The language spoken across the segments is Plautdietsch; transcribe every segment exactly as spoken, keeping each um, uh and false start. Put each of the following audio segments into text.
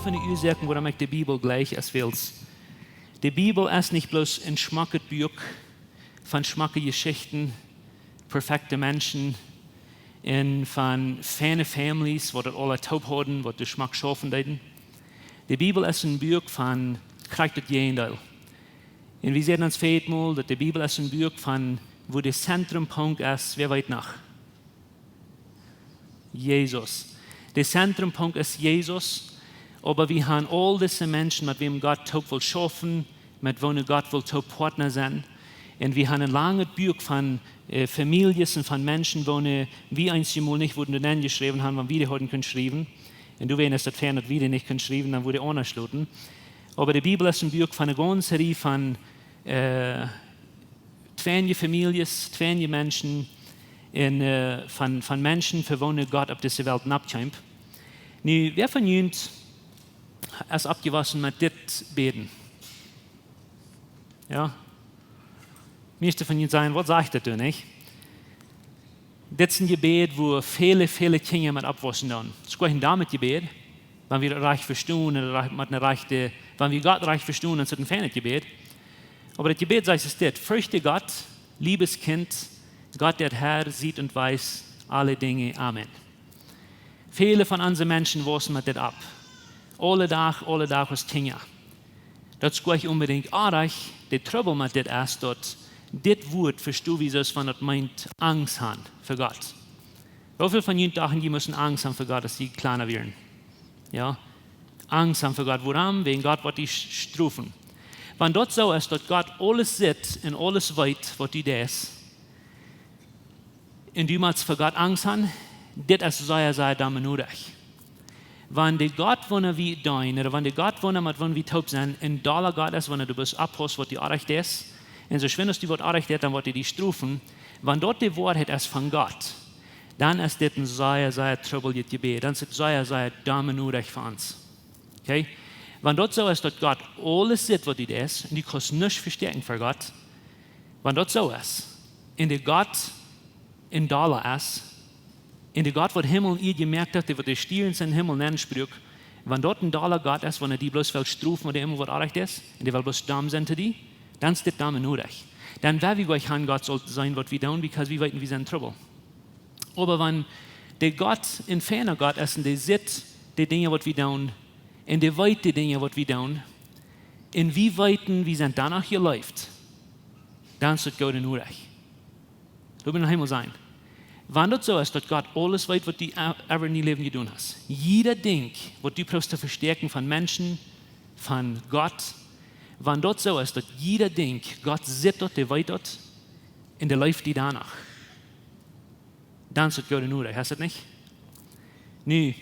Von de Uasoaken, wuarom ekj de Bibel jleich, es wiels de Bibel es nich bloos een schmocket Buak von schmocke Jeschichten, perfekte Menschen un von feine families, waut daut aula toop hauden, waut de schmock schaufen deeden. De Bibel es een Buak von krakjt daut Jäajendeel. Un wie säden ons väajet Mol, daut de Bibel es een Buak von, wua de Zentrumpunkt es, wäa weet noch? Jesus. De Zentrumpunkt es Jesus, oba wie haben aul dise Menschen, met wäm Gott toop well schaufen, met woone Gott well toop Partner sennen. Un wie haben een langet Buak von äh, Famieljes un von Menschen, woone wie eenjemol nich wudden doa nenjeschräwen haben, wan wie dee hauden kunnen schriewen. Un doawäajen es daut fein, daut wie dee nich kunnen schriewen, dan wudd dee aundasch luden. Oba de Bibel es een Buak von eene gaunze Rieej von äh, twinje Famieljes, twinje Menschen un äh, von, von Menschen, fa woone Gott opp dise Welt nopp kjeem. Nu, wäa von junt es oppjewossen met dit Bäden? Jo? Mieeschte von junt sajen: "Waut sajcht daut doa, nich?" Dit es een Jebäd, wua väle, väle Kjinja met oppwaussen doonen. Daut es jlikj een domet Jebäd, wan wie daut rajcht vestonen, un rajcht, met eene rajchte, wan wie Gott rajcht vestonen, dan es daut een feinet Jebäd. Oba daut Jebäd sajcht es dit: "Fürchte Gott, liebes Kind, Gott der Herr sieht und weiß alle Dinge. Amen." Väle von onse Menschen waussen met dit opp. Aule Dach, aule Dach aus Kjinja. Daut es jlikj onbedinjt oajch, de Trubbel met dit es, daut dit Wuat vestonen wie soo aus wan daut meent Angst haben fa Gott. Woo väl von junt dochten, jie musten Angst haben fa Gott, aus jie kjlien wieren? Jo? Angst haben fa Gott. Wuarom? Wäajen Gott woat die sch-, strofen. Wan daut soo es, daut Gott aules sitt un aules weet, waut du deist, un du motst fa Gott Angst haben, dit es sea, sea domm un onrajcht. Wan de Gott, woone wie deenen, ooda wan de Gott, woone, met woone wie toop sent, een dolla Gott es, wan du bloos opphaust, waut du oajch deist, un soo schwind aus du waut oajch deist, dan woat hee die strofen, wan daut de Woarheit es von Gott, dan es dit een sea, sea trubbeljet Jebäd. Dan es dit sea, sea domm un onrajcht fa ons. Okay? Wan daut soo es, daut Gott aules sitt, waut du deist, un du kaust nuscht vestäakjen fa Gott, wan daut soo es, un de Gott een dolla es, un de Gott, waut Himmel un Ieed jemoakt haft, dee waut de Stierns em Himmel nenspruak, wan daut een dolla Gott es, wan hee die bloos well strofen, wan du emma waut oajch deist, un dee well bloos domm sennen to die, dan es dit domm un onrajcht. Dan woa wie jlikj aun Gott saul sennen, waut wie doonen, because wie weeten, wie sent en Trubbel. Oba wan de Gott een feina Gott es un dee sitt de Dinja, waut wie doonen, un dee weet de Dinja, waut wie doonen, un wie weeten, wie sent doano jeleeft, dan es daut goot un onrajcht. Lot mie noch eemol sajen. Wan daut soo es, daut Gott aules weet, waut du e-, ever en dien Läwen jedonen hast, jieda Dinkj, waut du proowst to vestäakjen von Menschen, von Gott, wan daut soo es, daut jieda Dinkj, Gott sitt daut, dee weet daut, un dee leeft die doano, dan es daut goot un onrajcht, es daut nich? Nu,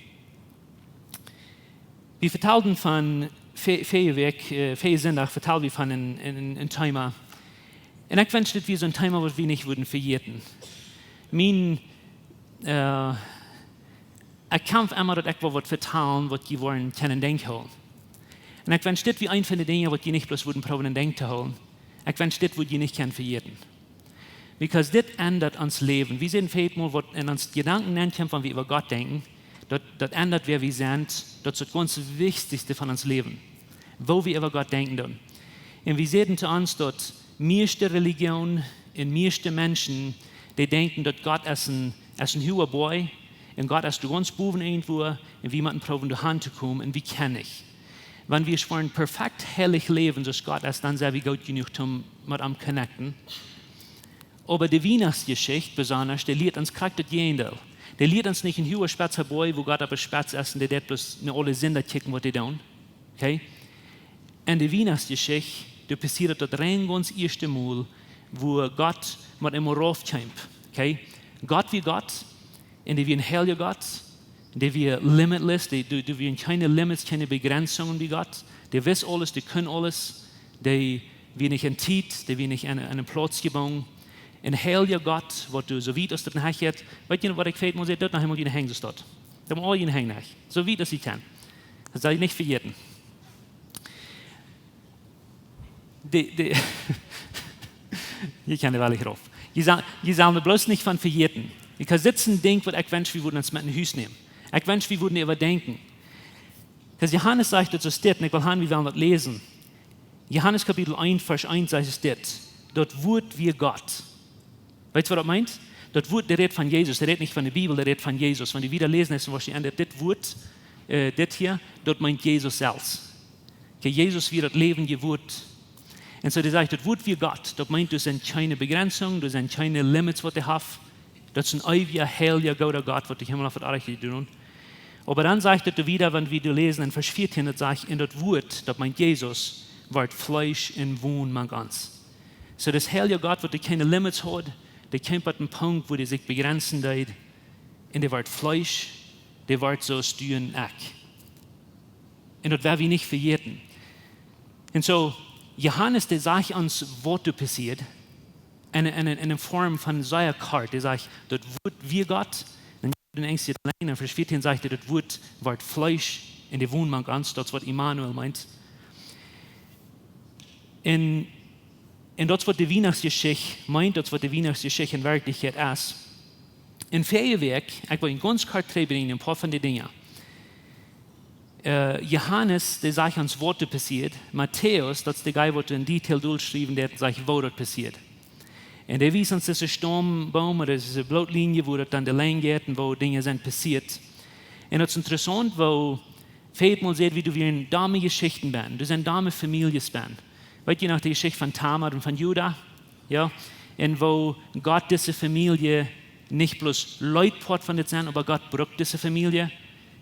wie vetalden von, ve-, veje Wäakj, äh, veje Sindach vetalden wie von een, een, een Thema. Un ekj wensch, daut wia soon Thema, waut wie nich wudden vejäten. Mien, äh, ekj kjamf emma, daut ekj wull waut vetalen, waut jie woaren kjennen denkj hoolen. Un ekj wensch, dit wia eent von de Dinja, waut jie nich bloos wudden proowen en denkj to hoolen. Ekj wensch, dit wudd jie nich kjennen vejäten. Because dit endat ons Läwen. Wie seenen väl mol, waut en ons Jedanken nenkjemt, wan wie äwa Gott denkjen, daut, daut endat, wäa wie sent, daut es daut gaunz Wichtichste von ons Läwen, woo wie äwa Gott denkjen doonen. Un wie säden to ons, daut mieeschte Religion un mieeschte Menschen, dee denkjen, daut Gott es een, es een huaga Boajch, un Gott es doa gaunz bowen irjentwua, un wie motten proowen doa han to komen, un wie kjennen nich. Wan wie woaren perfekt heilich läwen, soo aus Gott es, dan sent wie goot jenuach, om met am connecten. Oba de Wienachtsjeschicht besondasch, dee lieet ons krakjt daut Jäajendeel. Dee lieet ons nich een huaga spetza Boajch, wua Gott oppe Spetz es un dee deit bloos no aule Sinda kjikjen, waut dee doonen. Okay? En de Wienachtsjeschicht, doa passieet daut rein gaunz ieeschte Mol, wua Gott met eemol rauf kjeem. Okay? Gott wia Gott, un dee wia een heilja Gott, dee wia limitless, dee, dee, dee wia kjeene limits, kjeene Begrenzungen bie Gott. Dee wist aules, dee kunn aules, dee wia nich en Tiet, dee wia nich en, en een Plauz jebungen. Een heilja Gott, waut doa soo wiet aus daut en Hecht jeit. Weet jie, waut ekj väl mol saj? Doot noch eemol june Henj soo stoakj. Doot mol aul june Henj nich. Soo wiet aus jie kjennen. Daut saul jie nich vejäten. De, de, jie kjennen dee woll nich rauf. Jie sa-, jie sellen doa bloos nich von vejäten. Because dit es een Dinkj, waut ekj wensch, wie wudden ons met no Hus nämen. Ekj wensch, wie wudden äwadenkjen. Because Johanes sajcht daut soo, steit, un ekj well han, wie wellen daut läsen. Johanes Kapitel eent, Varsch eent sajcht et dit: Daut Wuat wia Gott. Weetst waut daut meent? Daut Wuat, dee rät von Jesus, dee rät nich von de Bibel, dee rät von Jesus. Wan du wieda läsen deist, dan woascht du enn dit, dit Wuat, äh, dit hia, daut meent Jesus selfst. Okay, Jesus wia daut läwendje Wuat. Un soo, dee sajcht, daut Wuat wia Gott. Daut meent, doa sent kjeene Begrenzungen, doa sent kjeene limits waut dee haft. Daut es een eewja, heilja, gooda Gott, waut de Himmel opp de Ieed jedonen. Oba dan sajcht et wieda, wan wie doa läsen enn Varsch vieetieen, daut sajcht: Un daut Wuat, daut meent Jesus, wort Fleesch un wond mank ons. Soo, daut heilja Gott, waut doa kjeene limits haud, dee kjeem opp een Punkt, wua dee sikj begrenzen deed, un dee wort Fleesch, dee wort soo aus du un ekj. Un daut woa wie nich vejäten. Un soo, Johanes, dee sajcht ons, waut doa passieed, enn, enn, enn eene Form von sea kort. Dee sajcht, daut Wuat wia Gott. Un dan enn Varsch vieetieen sajcht hee, daut Wuat wort Fleesch un dee wond mank ons, daut es waut Immanuel meent. Un, un daut es waut de Wienachtsjeschicht meent, daut es waut de Wienachtsjeschicht enn Werkjlichkjeit es. Un ver de Wäakj, ekj well gaunz kort trigjbrinjen een poa von de Dinja. Äh, Johanes, dee sajcht ons, waut doa passieed. Matäus, daut es de guy, waut en detail dolschriewen deed, un sajcht, woo daut passieed. Un dee wiest ons dise Staumboom, ooda dise Blootlinie, woo daut dan de Lien jeit un woo Dinja sent passieet. Un daut es interessaunt, woo väl mol seenen wie, doa wieren domme Jeschichten bennen, doa sent domme Famieljes bennen. Weetst du noch de Jeschicht von Tamar un von Juda? Jo? Un woo Gott dise Famielje nich bloos leet Poat von dit sennen, oba Gott brukt dise Famielje,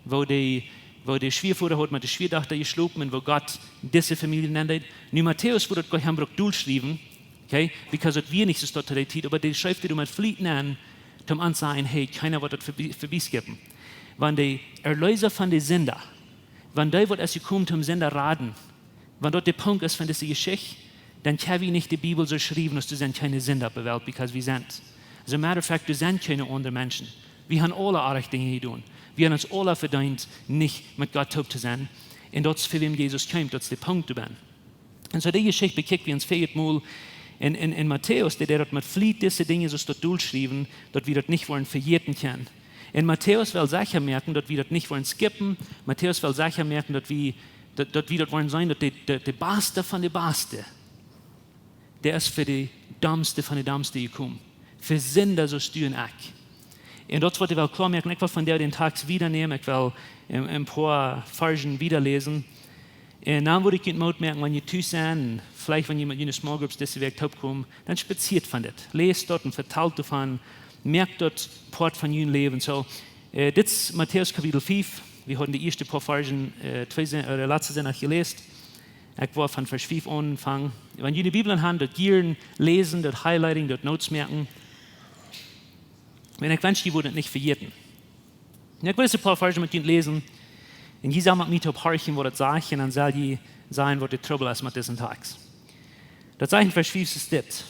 woo de, woo de Schwiavoda haud met de Schwiadochta jeschlopen un woo Gott dise Famielje nenn deed. Nu, Matäus wudd daut goanich brukt dolschriewen, okay? Because daut wia nich soo to dee Tiet, oba dee schreef doa met Fliet nenn, om ons to sajen, hey, kjeena woat daut vebie, vebie skippen. Wan de Erlöser von de Sinda, wan dee woat es jekomen om Sinda raden, wan daut de Punkt es von dise Jeschicht, dan kjenn wie nich de Bibel soo schriewen, aus doa sent kjeene Sinda opp de Welt, because wie sent. As a matter of fact, doa sent kjeene aundre Menschen. Wie haben aula oaje Dinja jedonen. Wie haben ons aula vedeent, nich met Gott toop to sennen. Un daut es fa wäm Jesus kjeem, daut es de Punkt doabie. Un soo dee Jeschicht bekjikj wie ons väajet Mol. Un, un, un Matäus, dee, dee daut met Fliet, dise Dinja soo daut dolschriewen, daut wie daut nich woaren vejäten kjennen. Un Matäus well secha moaken, daut wie daut nich woaren skippen. Matäus well secha moaken, daut wie, daut, daut wie daut woaren seenen, daut de, de, de Baste von de Baste, dee es fa de Dommste von de Dommste jekomen. Fa Sinda soo aus du un ekj. Un daut es waut ekj well kloa moaken. Ekj well von doa dän Tekst wieda nämen. Ekj well een, een poa Varzen wieda läsen. Un dan wudd ekj junt Moot moaken, wan jie tus sent, veleicht wan jie met june small groups dise Wäakj toopkomen, dan spazieet von dit. Läst daut un vetalt doavon. Moakt daut Poat von jun Läwen. Soo, äh, dit es Matäus Kapitel fief. Wie haben de ieeschte poa Varzen, äh, twee Sen-, äh, latste Sindach jeläst. Ekj woa von Varsch fief aunfangen. Wan jie de Bibel haben, daut jieren läsen, daut highlighting, daut notes moaken. Un ekj wensch, jie wudden daut nich vejäten. Un ekj well een poa Varzen met junt läsen. Un jie sellen met mie toop horchen, waut daut sajcht. Un dan sell jie seenen, waut de Trubbel es met disen Tekst. Daut sajcht enn Varsch fief es dit.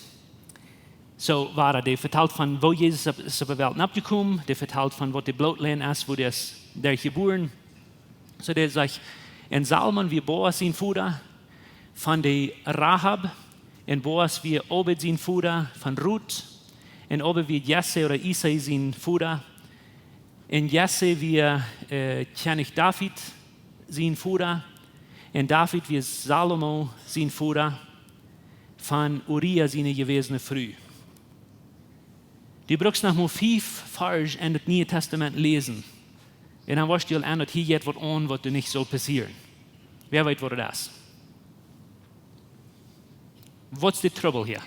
Soo, wia daut, dee vetalt von woo Jesus es opp, es opp de Welt oppjekomen. Dee vetalt von waut de Bloodline es, woo dee es, dee jebuaren. Soo, dee sajcht, un Salmon wia Boas sien Voda, von de Rahab, un Boas wia Obed sien Voda, von Ruth, un Obed wia Jesse ooda Isai sien Voda, un Jesse wia, äh, Kjennich David sien Voda, un David wia Salomo sien Voda, von Uria siene jewäsne Fru. Du brukst noch mau fief Varzen enn daut Niee Tastament läsen. Un dan woascht du aul enn, daut hia jeit waut aun, waut doa nich saul passieren. Wäa weet, waut daut es? Waut es de Trubbel hia?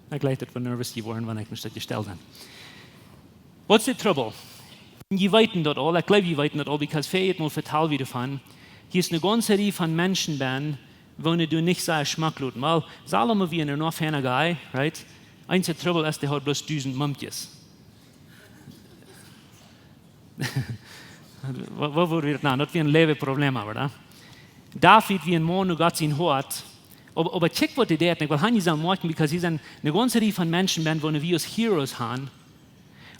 Ekj jleich, daut wie nervous jeworden, wan ekj mie daut jestalt hab. Waut es de Trubbel? Jie weeten daut aul, ekj jleew, jie weeten daut aul, because väajet Mol vetald wie doavon. Hia es eene gaunze Rieej von Menschen bennen, woo daut nich soo schmock lud. Well, Salomo wia een noch feina guy, right? Eensje Trubbel es, dee haud bloos dusent Mumkjes. Waut, waut wia daut nu? Daut wia een Läwen Problem, oba daut. David wia een Maun no Gott sien Hoat. Oba, oba kjikj, waut hee deed. Ekj well hia nich soo moaken, because hia sent eene gaunze Rieej von Menschen bennen, woo wie aus Heroes haben.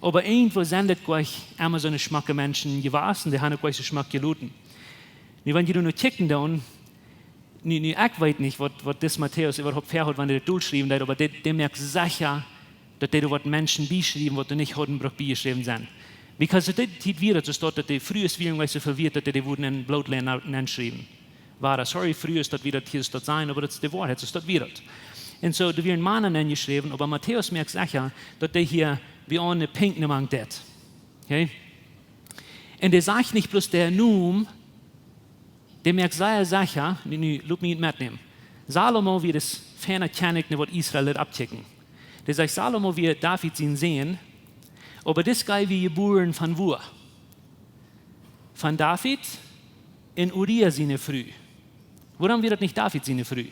Oba irjentwoo sent daut goanich emma soone schmocke Menschen jewast, dee haben uk goanich soo schmock jeloten. Nu, wan jie nu kjikjen dan, Nu, nu, ekj weet nich, waut, waut dis Matäus äwahaupt väahaud, wan hee daut dolschriewen deed, oba dee, dee moakt secha, daut dee doa waut Menschen bieschriewen, waut doa nich hauden brukt biejeschräwen sennen. Because to dee Tiet wia daut soo, daut dee Frues wieren, weetst, soo väl wieet, daut dee, dee wudden en Bloot nenschriewen. Wada, sorry, Frues, daut wie daut hia soo sajen, oba daut es de Woarheit, soo daut wia daut. Un soo, doa wieren Mana nenjeschräwen, oba Matäus moakt secha, daut dee hia, wie aun de Pink mank deit. Okay? Un dee sajcht nich bloos de Nomen, dee moakt sea secha, nu, nu, lot mie metnämen. Salomo wia dis feina Kjennich, no waut Israel daut aufkjikjen. Dee sajcht, Salomo wia David sien Sän, oba dis guy wia jebuaren von wua? Von David un Uria siene Fru. Wuarom wia daut nich David siene Fru?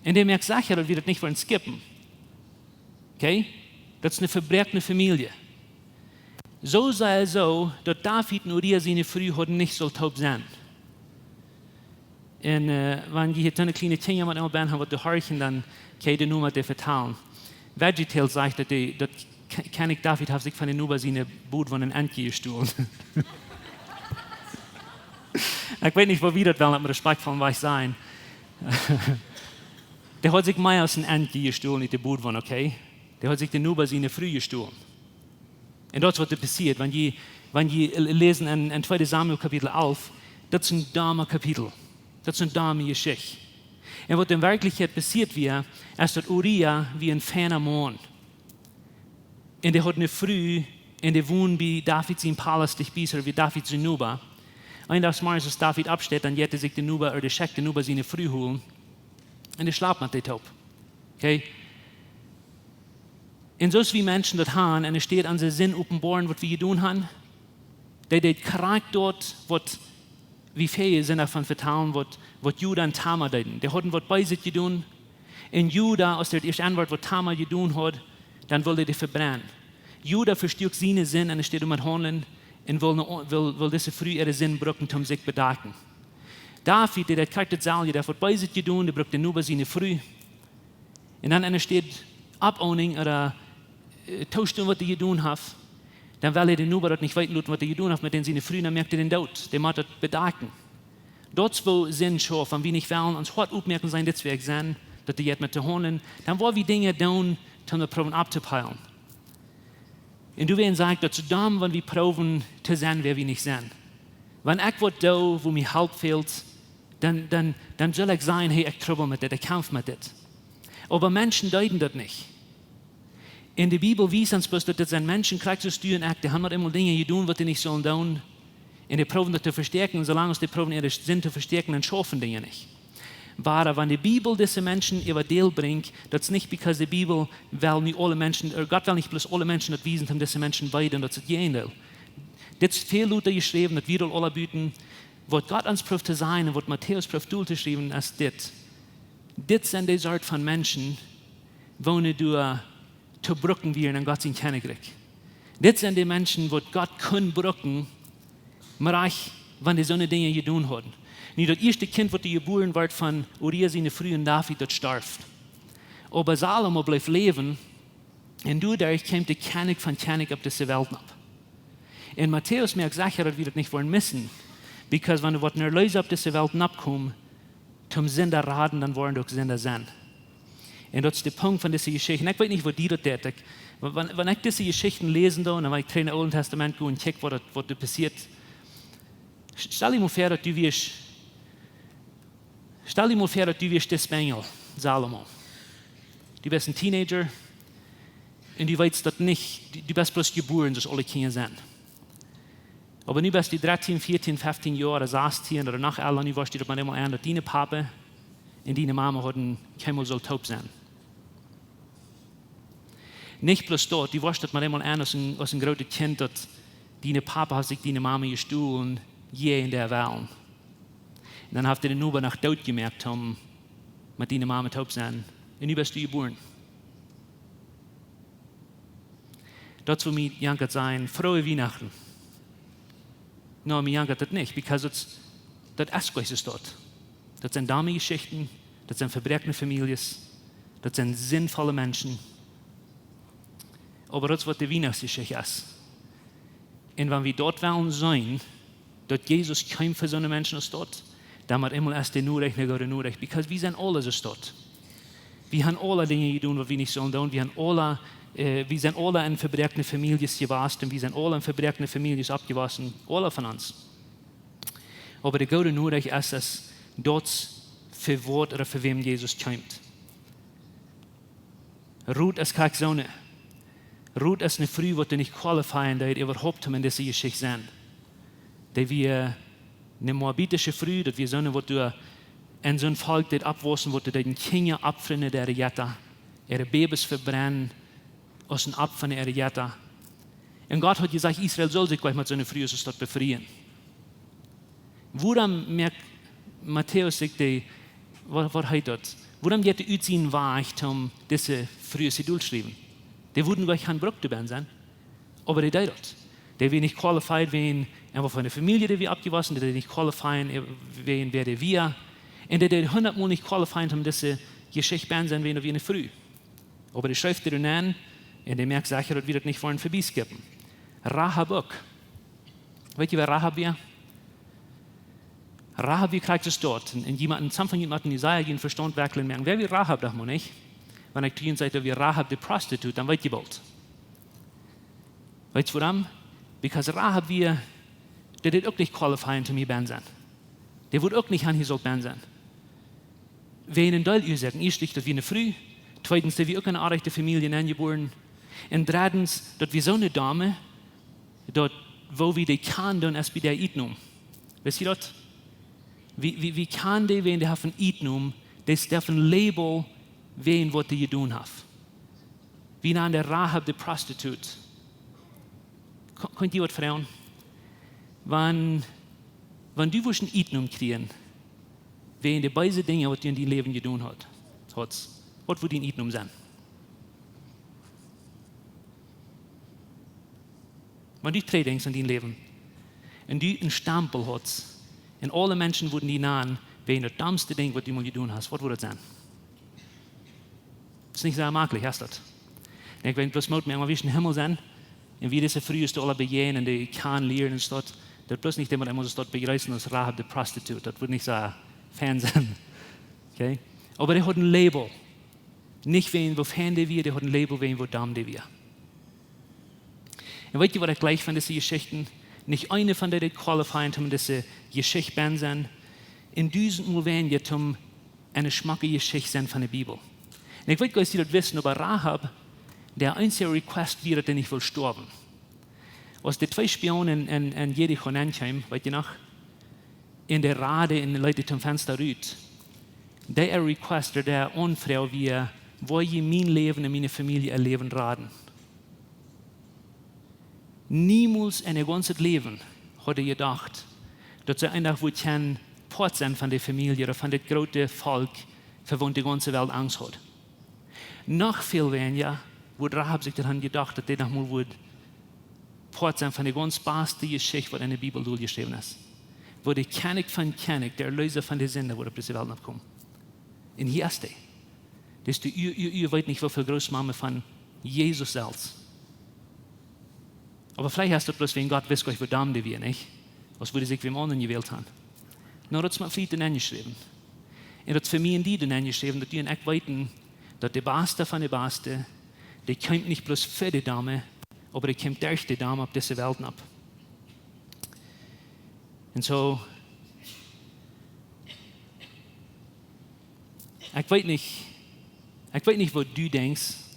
Un dee moakt secha, daut wie daut nich wellen skippen. Okay? Daut es eene vebroakne Famielje. Soo sea soo, daut David un Uria siene Fru hauden nich sult toop sennen. Un, äh, wan jie hia soone kjliene Kjinja met emol bie haben, waut doa horchen, dan kjenn jie de Nomen doa vetalen. VeggieTales sajcht, daut dee, daut K-, Kjennich David haft sikj von de Noba siene Bodwon een Entje jestolen. Ekj weet nich, woo wie daut wellen opp eenen respektvollen Wajch sajen. Dee haud sikj mea aus een Entje jestolen, nich de Bodwon, okay? Dee haud sikj de Noba siene Fru jestolen. Un daut es waut doa passieet, wan jie, wan jie läsen en, en tweede Samuel Kapitel alf, daut es een domme Kapitel. Daut es een domme Jeschicht. Un waut en Werkjlichkjeit passieet wia, es daut Uria wia een feina Maun. Un dee haud eene Fru, un dee wond bie David sien Palaust, dicht bie, soo wia David sien Noba. Eenen Dach zemorjes, aus David oppsteit, dan jeit hee sikj de Noba, ooda dee schekjt de Noba siene Fru holen. Un dee schlapt met dee toop. Okay? Un soo aus wie Menschen daut haben, un doa steit aun de Sind openboaren, waut wie jedonen haben, dee deed krakjt daut, waut wie väaje Sindach von vetalen, waut, waut Juda un Tamar deeden. Dee hauden waut Beeset jedonen. Un Juda, aus dee daut ieescht enwort, waut Tamar jedonen haud, dan wull dee dee vebrennen. Juda vestuak siene Sind un doa steit doamet haundlen un wull ne, wull, wull dise Fru äare Sind brucken, om sikj bedakjen. David, dee deed krakjt daut selwje, dee haud waut Beeset jedonen, dee brukt de Noba siene Fru. Un dan en de Städ Ablehnung ooda, äh, Tostonen, waut hee jedonen haft, dan well hee de Noba daut nich weeten loten, waut hee jedonen haft met dän siene Fru, dan moakt hee dän doot. Dee mott daut bedakjen. Daut es woo Sind schauft, wan wie nich wellen ons Hoat opmoaken, sennen dit, wäa ekj sie, daut hee jeit met to haundlen, dan woa wie Dinja doonen, om daut proowen auftopälen. Un doawäajen saj ekj, daut es domm, wan wie proowen to sennen, wäa wie nich sent. Wan ekj waut doo, wua mie Help fält, dan, dan, dan saul ekj sajen, hey, ekj trubbel met dit, ekj kjamf met dit. Oba Menschen deeden daut nich. Un de Bibel wiest ons bloos, daut dit sent Menschen, krakjt soo aus du un ekj, dee haben mau eemol Dinja jedonen, waut dee nich sullen doonen. Un dee proowen daut to vestäakjen, un soo lang aus dee proowen äare Sind to vestäakjen, dan schaufen Dinja nich. Oba wan de Bibel dise Menschen äwa Deel brinjt, daut es nich because de Bibel well nu aule Menschen, äh, Gott well nich bloos aule Menschen daut wiesen, om dise Menschen wee to doonen, daut es daut Jäajendeel. Dit es väl luda jeschräwen, daut wie daut aula buten, waut Gott ons prooft to sajen un waut Matäus prooft dol to schriewen, es dit. Dit sent de Sort von Menschen, woone doa to brucken wieren en Gott sien Kjennichrikj. Dit sent de Menschen, waut Gott kunn brucken, mau wan dee soone Dinja jedonen hauden. Nu, daut ieeschte Kjint, waut doa jebuaren wort von Uria siene Fru un David, daut storf. Oba Salomo bleef läwen, un doaderch kjeem de Kjennich von Kjennichs opp dise Welt nopp. Un Matäus moakt secha, daut wie daut nich woaren missen, because wan doa waut een Erleesa opp dise Welt noppkjemt, toom Sinda raden, dan woaren doa uk Sinda sennen. Un daut es de Punkt von dise Jeschicht. Un ekj weet nich, waut die daut deit. Ekj, wan, wan ekj dise Jeschichten läsen doo, un wan ekj trigj en daut Oole Tastament go un kjikj, waut doa, waut doa passieet. Stal die mau väa, daut du wieescht, stal die mau väa, daut du wieescht dis Benjel, Salomo. Du best een Teenager un du weetst daut nich, du, du best bloos jebuaren, soo aus aule Kjinja sent. Oba nu best du dartieen, vieetieen, feftieen Joa, sastien ooda noch elra, nu woascht du daut mau eemol en, daut dien Papa un diene Mama hauden kjeenmol sult toop sennen. Nich bloos daut, du woascht daut mau eemol en aus een, aus een grootet Kjint, daut dien Papa haft sikj diene Mama jestolen, jäajen äa Wellen. Un dan haft hee dän Noba noch doot jemoakt, om met diene Mama toop sennen. Un nu best du jebuaren. Daut es, woo mie jankat sajen, frooe Wienachten. No, mie jankat daut nich, because daut, daut es Gott sien Staut. Daut sent domme Jeschichten, daut sent vebroakne Famieljes, daut sent sindvolle Menschen. Oba daut es, waut de Wienachtsjeschicht es. Un wan wie daut wellen seenen, daut Jesus kjeem fa soone Menschen aus daut, Dan mau emol es de Norecht ne goode Norecht, because wie sent aule soo staut. Wie han aule Dinja jedonen, waut wie nich sullen doonen. Wie han aule, äh, wie sent aule en vebroakne Famieljes jewast un wie sent aule en vebroakne Famieljes oppjewossen, aule von ons. Oba de goode Norecht es, es daut fa waut ooda fa wäm Jesus kjemt. Rut es krakjt soone. Rut es ne Fru, waut doa nich qualifyen deed, äwahaupt om en dise Jeschicht sennen. Dee wia ne moabitische Fru, daut wia soone, waut doa en soon Volkj deed oppwaussen, waut doa deeden Kjinja opfren fa äare Jetta, äare Babys vebrennen, aus een Opfa fa äare Jetta. Un Gott haud jesajcht, Israel sull sikj jlikj met soone Frues aus daut befrieen. Wuarom moakt Matäus sikj de, waut, waut heet daut? Wuarom jeit hee ut sienen Wajch om dise Frues to dulschriewen? Dee wudden jlikj kjeen Bruck doabie sennen. Oba dee deed daut. Dee wia nich qualified wäajen, un waut fa ne Famielje dee wia oppjewossen, dee deed nich qualifyen, äh, wäajen wäa dee wia. Un dee deed hundatmol nich qualifyen om dise Jeschicht bie sennen wäajen, wäajen ne Fru. Oba dee schrift doa nenn, un dee moakt secha, daut wie daut nich woaren vebieskippen. Rahab uk. Weet jie, wäa Rahab wia? Rahab wia krakjt soo staut. Un, un jie motten, some von junt motten Jesaja jun Vestaunt werkjlich moaken. Wäa wia Rahab, docht mau nich? Wan ekj to junt saj, daut wia Rahab de Prostitut, dan weet jie boolt. Weet jie wuarom? Because Rahab wia, dee deed uk nich qualifyen om hia bie sennen. Dee wudd uk nich han hia sullt bie sennen. Wäajen een Deel Uasoaken. Ieeschtens, daut wia ne Fru. Tweedens, dee wia uk en ne oajchte Famielje nenjebuaren. Un dreddens, daut wia soone Dame, daut, woo wie dee kjanen doonen, es bie dee Ietnom. Weet jie daut? Wie, wie, wie kjanen dee, wäajen dee haft een Ietnom, dee es doa een Label, wäajen waut dee jedonen haft. Wie nanen dee Rahab de Prostitut. Ko-, kaun ekj die waut froagen? Wan, wan du wurscht een Ietnom kjrieen, wäajen de beese Dinja, waut du en dien Läwen jedonen hast, hast, waut wudd dien Ietnom sennen? Wan du trigjdenkjst aun dien Läwen, un du een Stempel hast, un aule Menschen wudden die nanen, wäajen daut domste Dinkj, waut du mol jedonen hast, waut wudd daut sennen? Es nich soo maklich, es daut? Un ekj weet, bloos mott mau, wan wie em Himmel sent, un wie dise Frues doa aule bejäajnen, dee kjanen lieren un soo, daut bloos nich emma, emma soo bejreessen aus Rahab de Prostitut. Daut wudd nich soo fein sennen. Okay? Oba dee haud een Label. Nich wäajen woo fein dee wia, dee haud een Label wäajen woo dom dee wia. Un weet jie, waut ekj jleich von dise Jeschichten? Nich eene von dee deed qualifyen om en dise Jeschicht bie sennen. Un dusentmol weinja om en ne schmocke Jeschicht sennen von de Bibel. Un ekj weet, jlikj aus jie daut weeten, oba Rahab, äa eensja request wia, daut see nich wull stoawen. Aus de twee Spionen en, en, en Jericho nenkjeemen, weet jie noch? Un dee räden un leeten toom Fensta rut. Dee äa request, dee äa Aunfroag wia: "Woa jie mien Läwen un miene Famielje äa Läwen raden?" Niemols en äa gaunzet Läwen haud see jedocht, daut see een Dach wudd kjennen Poat sennen von de Famielje ooda von dit groote Volkj, fa waut de gaunze Welt Angst haud. Noch väl weinja wudd Rahab sikj daut han jedocht, daut dee noch mol wudd Poat sennen von de gaunz baste Jeschicht, waut en de Bibel doljeschräwen es. Woo de Kjennich von Kjennich, de Erleesa von de Sinda, wudd opp dise Welt nopp komen. Un hia es dee. Dis de Ua, Ua, Ua, weet nich woo väl Grootmame von Jesus selfst. Oba veleicht es daut bloos, wäajen Gott wist jlikj, woo dom dee wia, nich? Aus wudd hee sikj wäm aundren jewält han. Nu, daut es mau fa die enjeschräwen. Un daut es fa mie un die enjeschräwen, daut du un ekj weeten, daut de Baste von de Baste, dee kjemt nich bloos fa de Dome, oba dee kjemt derch de Dome opp dise Welt nopp. Un soo, ekj weet nich, ekj weet nich, waut du denkjst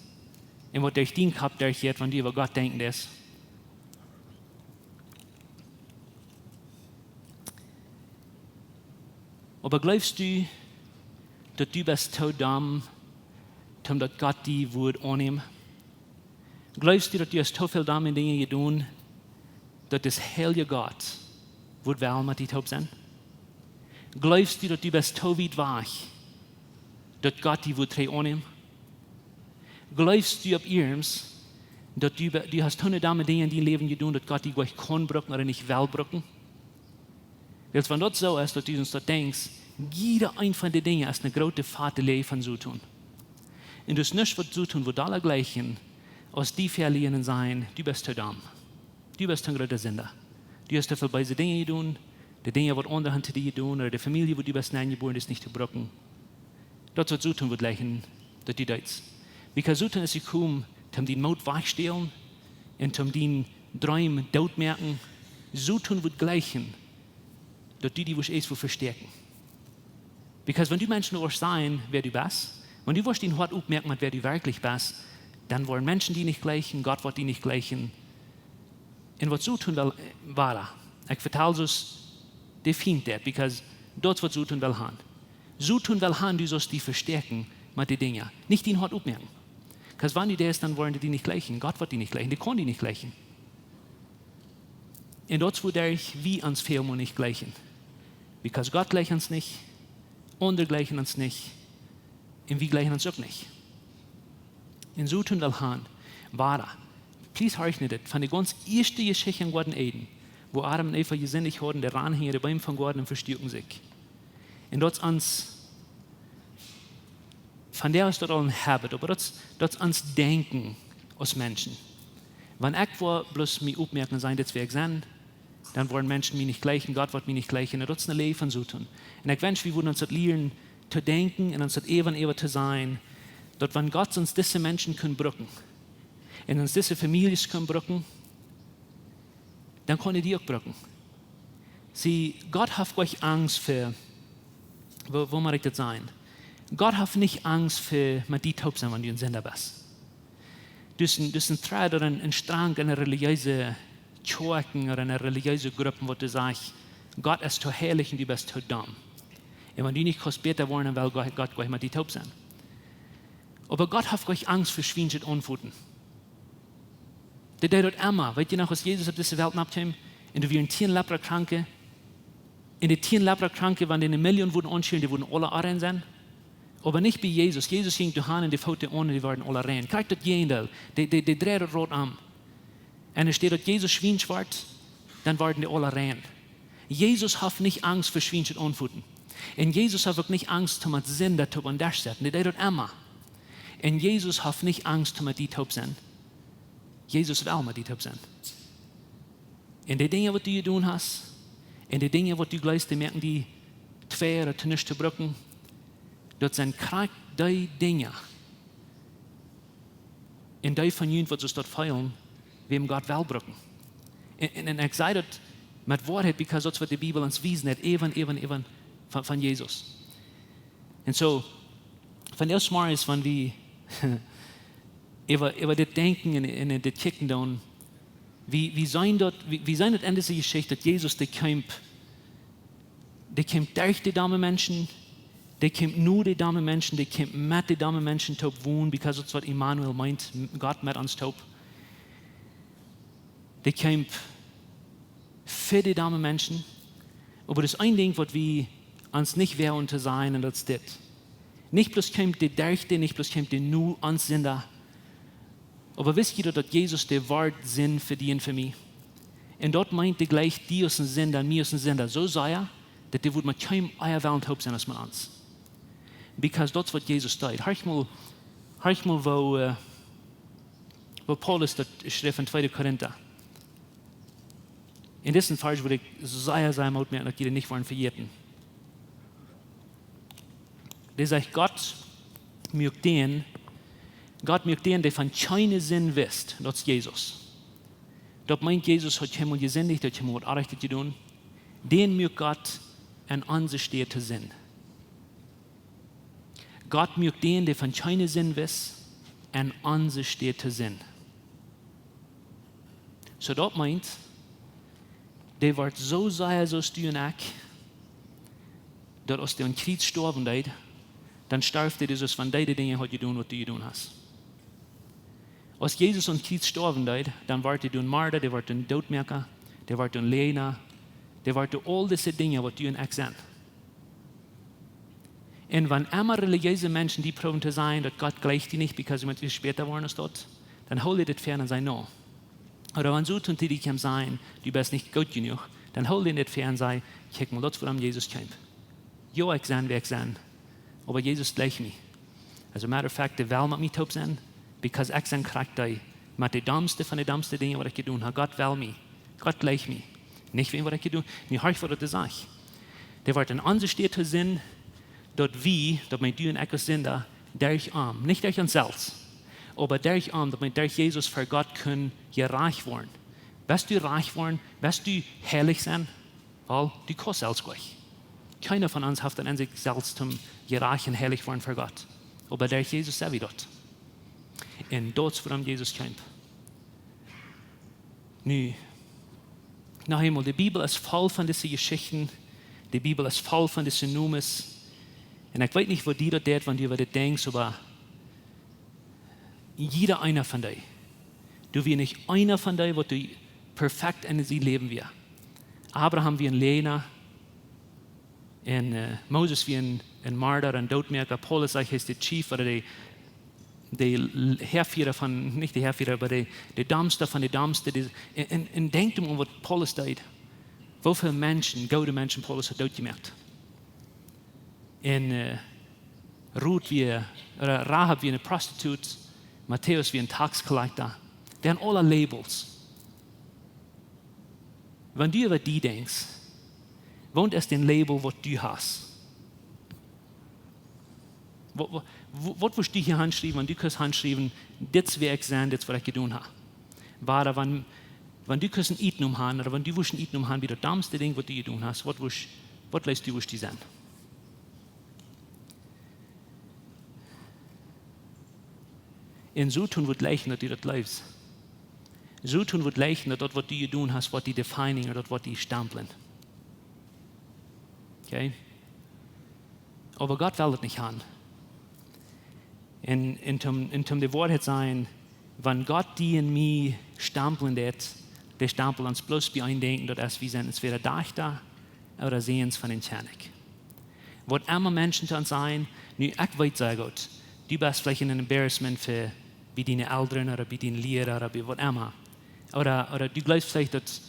un waut derch dien Kopp derchjeit, wan du äwa Gott denkjen deist. Oba jleefst du, daut du best too dom, om daut Gott die wudd aunnämen? Jleefst du, daut du hast too väl dome Dinja jedonen, daut dis heilje Gott wudd well met die toop sennen? Jleefst du, daut du best too wiet wajch, daut Gott die wudd trigj aunnämen? Jleefst du opp ieescht, daut du be-, du hast too dome Dinja en dien Läwen jedonen, daut Gott die jlikj kaun brucken ooda nich well brucken? Wiels wan daut soo es, daut du ons daut denkjst, jieda een von de Dinja es ne groote fate Läaj von Soton. Un daut es nuscht, waut Soton wudd aula jleichen, aus die väalieenen un sajen: "Du best too dom. Du best een groota Sinda. Du hast too väl beese Dinja jedonen. de Dinja waut aundre han to die jedonen, ooda de Famielje wua du best nenjebuaren, es nich to brucken. Daut es waut Soton woat jleichen, daut du deist. Because Soton es jekomen, om dien Moot wajchstälen un om dien Dreem dootmoaken. Soton woat jleichen, daut du die woascht ieescht woascht vestäakjen. Because wan du Menschen woascht sajen, wäa du best, wan du woascht dien Hoat opmoaken met wäa du werkjlich best, dan woaren Menschen die nich jleichen, Gott woat die nich jleichen. Un waut Soton well, eh, woaren. Ekj vetal soo, de Fient daut, because daut es waut Soton well han. Soton well han, du saust die vestäakjen met de Dinja. Nich dien Hoat opmoaken. Because wan du daut deist, dan woaren dee die nich jleichen. Gott woat die nich jleichen. Dee kaun die nich jleichen. Un daut es wuaderch wie ons väl mol nich jleichen. Because Gott jleicht ons nich, aundre jleichen ons nich, un wie jleichen ons uk nich. Un Soton well han, woaren. Please horch nu dit, von de gaunz ieeschte Jeschicht em Goaden Eden, wua Adam un Eva jesindicht hauden, dee randen hinja de Beem vom Goaden un vestuaken sikj. Un daut es ons, vondoag es daut aul een habit, oba daut es, daut es ons Denkjen aus Menschen. Wan ekj woa bloos mie opmoaken un sajen, dit es wäa ekj sie, dan woaren Menschen mie nich jleichen, Gott woat mie nich jleichen. Un daut es eene Lia von Soton. Un ekj wensch, wie wudden ons daut lieren to denkjen un ons daut äwa un äwa to sajen, daut wan Gott ons dise Menschen kunn brucken, un ons dise Famieljes kunn brucken, dan kaun hee die uk brucken. See, Gott haft nich Angst fa, woo, woo mott ekj daut sajen? Gott haft nich Angst fa met die toop sennen, wan du een Sinda best. Daut es een, daut es een thread ooda een, een Strank en eene relijeese Kjoakj ooda en eene relijeese Grupp, wua du sajchst, Gott es too heilich un du best too domm. Un wan du nich kaust bäta woaren, dan well Gott, Gott nich met die toop sennen. Oba Gott haft nich Angst fa schwienschet Aunfoten. Dee deed daut emma. Weet jie noch, aus Jesus opp dise Welt nopp kjeem, un doa wieren tieen Leprakranke, un dee tieen Leprakranke, wan dee eene Million wudden aunschieren, dee wudden aula rein sennen. Oba nich bie Jesus. Jesus jinkj doa han un dee foot dee aun un dee worden aula rein. Krakjt daut Jäajendeel. Dee, dee, dee dreid daut Rad om. Un enne Städ daut Jesus schwiensch wort, dan worden dee aula rein. Jesus haft nich Angst fa schwienschet Aunfoten. Un Jesus haft uk nich Angst, om met Sinda toop aun Desch to sitten. Dee deed daut emma. Un Jesus haft nich Angst, om met die toop sennen. Jesus well met die toop sennen. Un de Dinja, waut du jedonen hast, un de Dinja, waut du jleefst, dee moaken die twei ooda to nuscht to brucken, daut sent krakjt dee Dinja, un dee von junt, waut soo daut feelen, wäm Gott well brucken. Un, un, un ekj saj daut met Woarheit, because daut es waut de Bibel ons wiest, daut äwa, äwa, äwa von, von Jesus. Un soo, von ieescht mol es, wan wie äwa, äwa dit denkjen un, un dit kjikjen doonen, wie, wie seenen daut, wie, wie seenen daut en dise Jeschicht, daut Jesus, dee kjeem, dee kjeem derch de domme Menschen, dee kjeem no de domme Menschen, dee kjeem met de domme Menschen toop wonen, because daut es waut Immanuel meent, Gott met ons toop. Dee kjeem fa de domme Menschen. Oba daut es een Dinkj, waut wie ons nich woagen to sajen, un daut es dit. Nich bloos kjeem dee derch dee, nich bloos kjeem dee no ons Sinda, oba wist jie daut, daut Jesus, dee wort Sind fa die un fa mie? Un daut meent, dee jleicht die aus een Sinda un mie aus een Sinda soo sea, daut dee wudd met kjeenem ea wellen toop sennen aus met ons. Because daut es waut Jesus deed. Horch mol, horch mol, woo, eh, woo Paulus daut schrift en tweede Korinta. En disen Varsch wudd ekj sea, sea Moot moaken, daut jie daut nich woaren vejäten. Dee sajcht, Gott muak dän, Gott muak dän, dee von kjeene Sind wist, daut es Jesus. Daut meent, Jesus haud kjeenmol jesindicht, haud kjeenmol waut Orrajchtet jedonen. Dän muak Gott en onse Städ to Sind. Gott muak dän, dee von kjeene Sind wist, en onse Städ to Sind. Soo daut meent, dee wort soo sea soo aus du un ekj, daut aus dee aum Kjriez stoawen deed, dan storf dee soo aus wan dee de Dinja haud jedonen, waut du jedonen hast. Aus Jesus aum Kjriez stoawen deed, dan wort dee een Marda, dee wort een Dootmoaka, dee wort een Läajna, dee wort aul dise Dinja, waut du un ekj sent. Un wan emma relijeese Menschen die proowen to sajen, daut Gott jleicht die nich, because du motst ieescht bäta woaren aus daut, dan hool dee dit fäa un saj: No. Ooda wan Soton to die kjemt sajen, du best nich goot jenuach, dan hool dee dit fäa un saj: Kjikj mol, daut es wuarom Jesus kjeem. Jo, ekj sie, wäa ekj sie. Oba Jesus jleicht mie. As a matter of fact, dee well met mie toop sennen, because ekj sie krakjt dee, met de dommste von de dommste Dinja, waut ekj jedonen hab. Gott well mie. Gott jleicht mie. Nich wäajen waut ekj jedonen, nä, horch waut daut sajcht. Dee woat en onse Städ to sennen, daut wie, daut meent du un ekj aus Sinda, derch am, nich derch ons selfst, oba derch am, daut meent derch Jesus ver Gott kjennen jerajcht woaren. West du jerajcht woaren? West du heilich sennen? Well, du kaust selfst nich. Kjeena von ons haft daut en sikj selfst toom jerajcht un heilich woaren ver Gott. Oba derch Jesus sent wie daut. Un daut es wuarom Jesus kjeem. Nu, noch eemol, de Bibel es voll von dise Jeschichten. De Bibel es voll von dise Nomes. Un ekj weet nich, waut die daut deit, wan du äwa dit denkjst, oba jieda eena von dee, doa wia nich eena von dee, waut doa perfekt en sien Läwen wia. Abraham wia een Läajna, un, äh, Moses wia een, een Marda, een Dootmoaka. Paulus sajcht, hee es de chief, ooda de, de Häafiera von, nich de Häafiera, oba de, de domsta von de domste. De, un, un, un denkjt om, om waut Paulus deed. Woo väl Menschen, goode Menschen Paulus haud dootjemoakt. Un, äh, Ruth wia, ooda Rahab wia eene Prostitut, Matthäus wia een Tax collector. Dee han aula Labels. Wan du äwa die denkjst, waut es daut Label, waut du hast? Waut, waut, waut wurscht du hia hanschriewen, wan du kust hanschriewen, dit es wäa ekj sie, dit es waut ekj jedonen hab? Ooda wan, wan du kust een Ietnom han, ooda wan du wurscht een Ietnom han, bie daut domste Dinkj, waut du jedonen hast, waut wurscht, waut leist du, wurscht du sennen? Un soo toom wudd jleichen, daut du daut leefst. Soo toom wudd jleichen, daut daut, waut du jedonen hast, woat die defining, ooda daut woat die stamplen. Okay? Oba Gott well daut nich han. Un, un toom, un toom de Woarheit sajen, wan Gott die un mie stamplen deed, dee stampelt ons bloos bie een Dinkj, daut es, wie sent entwäda Dajchta ooda Säns von dän Kjennich. Waut emma Menschen to ons sajen, nu, ekj weet sea goot, du best veleicht een embarrassment fa, bie diene Elren ooda bie dien Liera ooda bie waut emma. Ooda, ooda du jleefst veleicht, daut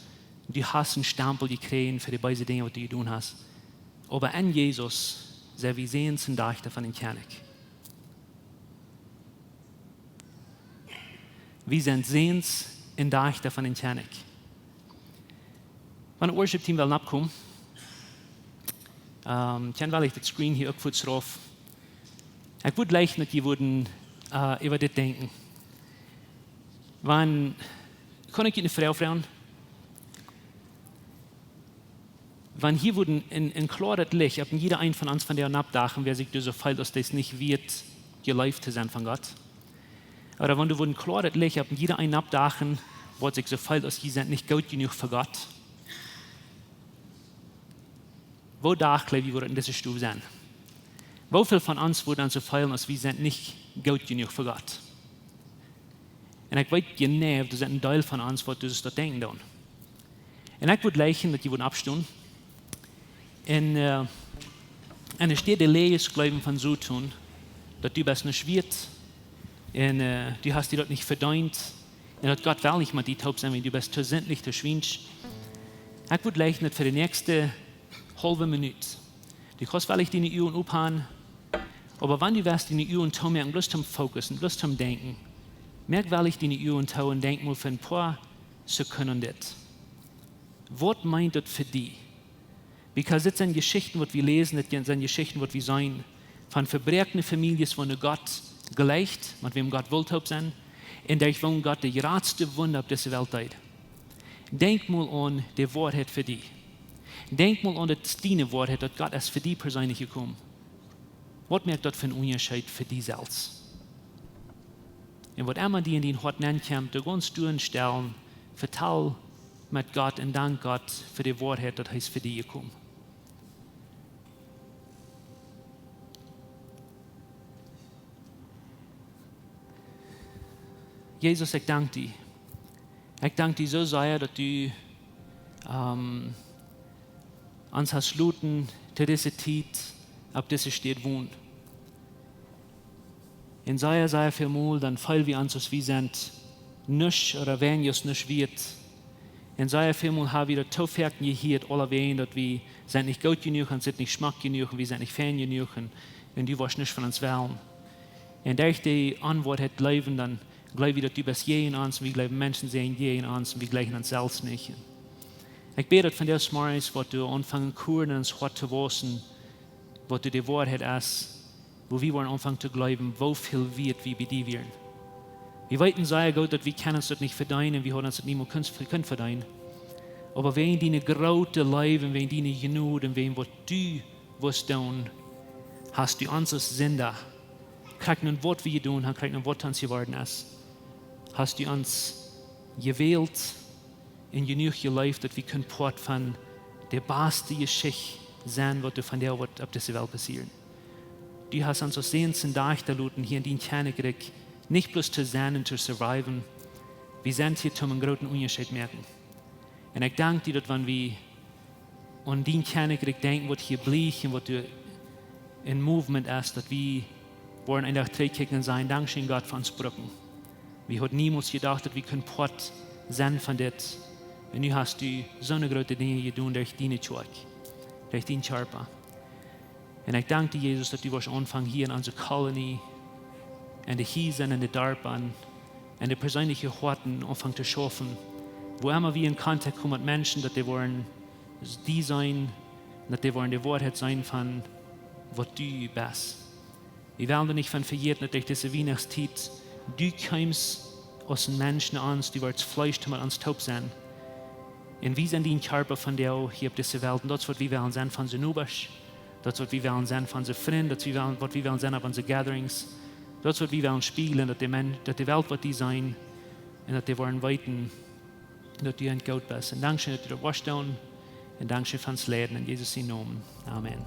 du hast een Stampel jekjräajen fa de beese Dinja, waut du jedonen hast. Oba en Jesus sent wie Säns un Dajchta von dän Kjennich. Wie sent Säns un Dajchta von dän Kjennich. Wan daut Worship Team well noppkomen, ähm, dan well ekj daut Screen hia uk fuaz rauf. Ekj wudd jleichen, daut jie wudden, äh, äwa dit denkjen. Wan, kaun ekj junt eene Froag froagen? Wan hia wudd een, een kloaret Licht opp jieda een von ons vondoag noppdachen, wäa sikj doa soo feelt, aus dee nich wieet jeleeft to sennen von Gott. Ooda wan doa wudd een kloaret Licht opp jieda een noppdachen, waut sikj soo feelt, aus jie sent nich goot jenuach fa Gott. Woo doa, jleew jie, wudd en dise Stow sennen? Woo väl von ons wudden soo feelen, aus wie sent nich goot jenuach fa Gott? Un ekj weet jeneiw, doa sent een Deel von ons, waut doa daut denkjen doonen. Un ekj wudd jleichen, daut jie wudden oppstonen. Un, äh, enne Städ de Läajes jleewen von soo to doonen, daut du best nuscht wieet. Un, äh, du hast die daut nich vedeent. Un daut Gott well nich met die toop sennen, wan du best to sindich, to schwiensch. Ekj wudd jleichen, daut fa de näakjste haulwe Minut, du kaust veleicht diene Uagen ophan, oba wan du west diene Uagen toomoaken, bloos toom focussen, bloos toom denkjen, moak veleicht diene Uagen too un denkj mol fa een poa Sekunden dit. Waut meent daut fa die? Because dit sent Jeschichten, waut wie läsen, dit sent Jeschichten, waut wie seenen von vebroakne Famieljes, wua Gott jleicht, met wäm Gott well toop sennen, un derch wua Gott de jratste Wunda opp dise Welt deed. Denkj mol aun de Woarheit fa die. Denkj mol aun daut es diene Woarheit, daut Gott es fa die perseenlich jekomen. Waut moakt daut fa een Unjascheet fa die selfst? Un waut emma die en dien Hoat nenkjemt, doo gaunz stell, vetal met Gott un dank Gott fa de Woarheit, daut hee es fa die jekomen. Jesus, ekj dank die. Ekj dank die soo sea, daut du, ähm, ons hast loten to dise Tiet opp dise Städ wonen. Un sea, sea väl mol, dan feel wie ons, aus wie sent nuscht ooda weinich aus nuscht wieet. Un sea väl mol ha wie daut too foaken jehieet, aulawäajen, daut wie sent nich goot jenuach, un sent nich schmock jenuach, un wie sent nich fein jenuach, un, un du woascht nuscht von ons wellen. Un derch de Onwoarheit jleewen, dan jleew wie, daut du best jäajen ons, un wie jleewen, Menschen sent jäajen ons, un wie jleichen ons selfst nich. Ekj bäd daut vondoag zemorjes woat doa aunfangen Kuren en ons Hoat to wausen, waut doa de Woarheit es, wua wie woaren aunfangen to jleewen, woo väl wieet wie bie die wieren. Wie weeten sea goot daut wie kjennen ons daut nich vedeenen, wie hauden ons daut niemols kunt, kunt vedeenen. Oba wäajen diene groote Leew un wäajen diene Jnod un wäajen waut du wust doonen, hast du ons aus Sinda, krakjt no waut wie jedonen haben, krakjt no waut ons jeworden es, hast du ons jewält un jenuach jeleeft daut wie kunnen Poat von de baste Jeschicht sennen waut doa vondoag woat opp dise Welt passieren. Du hast ons aus Säns un Dajchta jeloten hia en dien Kjennichrikj, nich bloos to sennen un to surviven, wie sent hia toom een grooten Unjascheet moaken. Un ekj dank die daut wan wie aun dien Kjennichrikj denkjen, waut hia blift un waut doa en movement es, daut wie woaren een Dach trigj kjikjen un sajen: Dankscheen Gott fa ons Brucken. Wie hauden niemols jedocht daut wie kunnen Poat sennen von dit. Un nu hast du soone groote Dinja jedonen derch diene Kjoakj, derch dien Kjarpa. Un ekj dank die, Jesus, daut du woascht aunfangen hia en onse Kolonie, en de Hiesa, en de Darpa, en de perseenelje Hoaten aunfangen to schaufen. Wua emma wie en Kontakt komen met Menschen, daut dee woaren die seenen, daut dee woaren de Woarheit seenen von waut du best. Wie wellen doa nich von vejäten daut derch dise Wienachtstiet du kjeemst aus een Mensch no ons, du worscht Fleesch toom met ons toop sennen. Un wie sent dien Kjarpa vondoag hia opp dise Welt. Un daut es waut wie wellen sennen von onse Nobasch, daut es waut wie wellen sennen von onse Frind, daut es waut wie wellen sennen opp onse gatherings, daut es waut wie wellen spieejlen, daut de Men-, daut de Welt woat die seenen un daut dee woaren weeten daut du een Gott best. Un dankscheen daut du daut woascht doonen. Un dankscheen fa ons Läwen en Jesus sienen Nomen. Amen.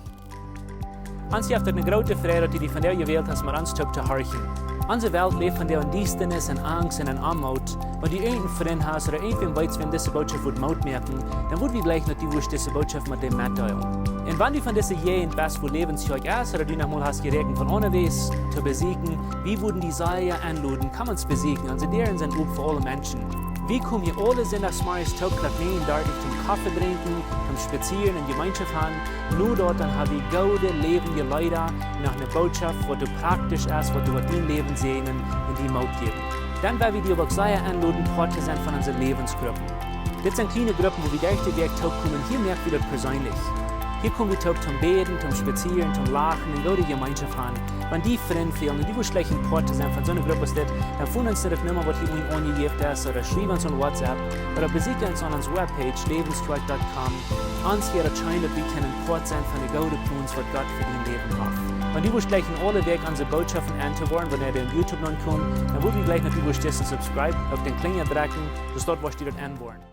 Ons jeft daut eene groote Freid daut du die vondoag jewält hast met ons toop to horchen. Onse Welt läft vondoag en Diestanis, en Angst un en Oamoot. Wan du irjent een Frint hast ooda irjentwäm weetst, wäm dise Bootschoft wudd Moot moaken, dan wudd wie jleichen daut du wurscht dise Bootschoft met däm metdeelen. Un wan du von dise Jäajent best, wua Läwens Kjoakj es, ooda du noch mol hast jeräakjent von aundawäajes to besieekjen, wie wudden die sea enloden, komm ons besieekjen. Onse Däaren sent op fa aule Menschen. Wie komen hia aule Sindachsmorjes toop Klock näajen dartich toom Koffe drinkjen, toom spazieren un Jemeenschoft haben. No daut dan ha wie goode läwendje Leeda, noch eene Bootschoft waut doa praktisch es, waut doa woat dien Läwen säajnen un die Moot jäwen. Dan well wie die oba uk sea enloden Poat to sennen von onse Läwensgruppen. Dit sent kjliene Gruppen wua wie derch de Wäakj toop komen. Hia moak wie daut perseenlich. Hia kom wie toop toom bäden, toom spazieren, toom lachen un goode Jemeenschoft haben. Wan die Frind fälen un du wurscht jleichen Poat to sennen von soone Grupp aus dit, dan foon ons no de Numma waut hia unjen aunjejäft es, ooda schriew ons aun WhatsApp, ooda besieekj ons aun onse webpage, läwensquake dot com. Ons wudd daut scheen daut wie kjennen Poat sennen von de goode Plons waut Gott fa dien Läwen haft. Wan du wurscht jleichen aule Wäakj onse Bootschoften en to woaren, wan dee opp YouTube nopp komen, dan wudd wie jleichen daut du wurscht disen subscribe, opp dän Klinja drekjen, soo daut du wurscht daut en woaren.